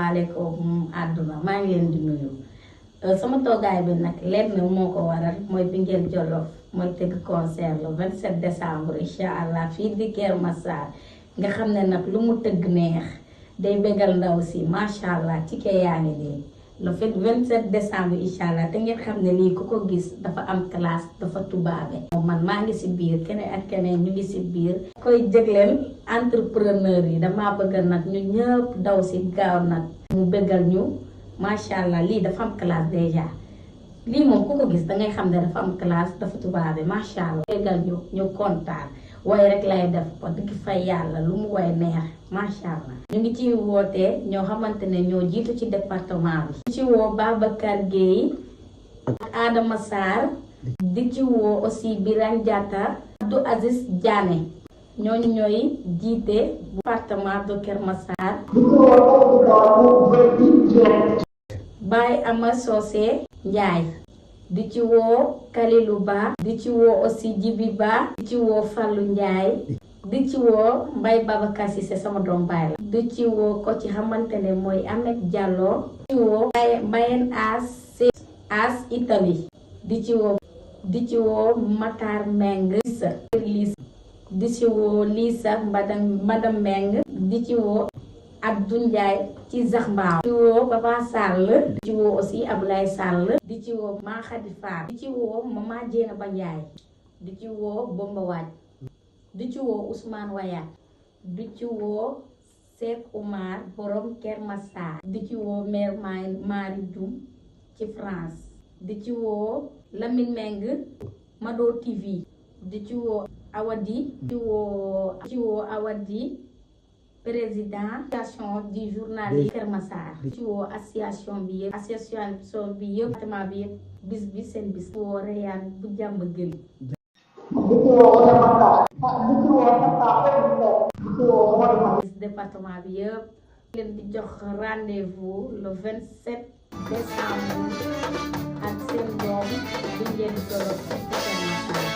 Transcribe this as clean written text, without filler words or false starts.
asalaamaaleykum àdduna maa ngi leen di nuyu sama toogaay bi nag lenn moo ko waral mooy Bingel Jolof mooy tëgg concert le 27 décembre incha allah fii di Keur Massar nga xam ne nag lu mu tëgg neex day bégal ndaw si macha allah ticket yaa ngi nii le 27 décembre incha allah te ngeen xam ne lii ku ko gis dafa am classe dafa tubaabe. man maa ngi si biir keneen ak keneen ñu ngi si biir. koy jégleel entrepreneur yi damaa bëgg nag ñu ñëpp daw si gaaw nag mu bégal ñu macha allah lii dafa am classe déjà lii moom ku ko gis dangay xam ne dafa am classe dafa tubaabe macha allah. bégal ñu kontaan. waaye rek lay def ko dëgg fay yàlla lu mu way neex macha allah. ñu ngi ciy wootee ñoo xamante ne ñoo jiitu ci département bi. di ci woo Babacar Gueye ak Adama Sarr. di ci woo aussi Birane Diatta. Abdou Aziz Diané. ñooñu ñooy jiite département de Keur Massar. Baye Ama Socé Ndiaye. di ci woo Kalilou Ba. di ci woo aussi Djibi Ba. di ci woo Fallou Ndiaye. di ci woo Mbaye Babacar Cissé sama doom baay la. di ci woo ko ci xamante ne mooy Ahmed Diallo. di ci woo Mbayeen As Italie. di ci woo Matar Meng di ci woo Lisa Madame Meng. di ci woo Abdou Ndiaye ci Zaxmbaaw. di ci woo Papa Sall. di ci woo aussi Ablaye Sall. di ci woo Ma Khady Fall. di ci woo Mama Diena Ba Ndiaye. di ci woo Bomba Waaj. di ci woo Ousmane Wayat. di ci woo Seck Oumar borom Keur Massar. di ci woo mère Marie Dioum ci France. di ci woo Lamine Meng Mado TV. di ci woo Awadi. di ci woo Awadi président association du journaliste Keur Massar. di ci woo association bi yëpp département bi yëpp bis bi seen bis. di ci woo Rayane bu jàmb gën. département bi yëpp leen di jox rendez-vous le 27 décembre ak seen doom Bingel Jolof ci Keur Massar.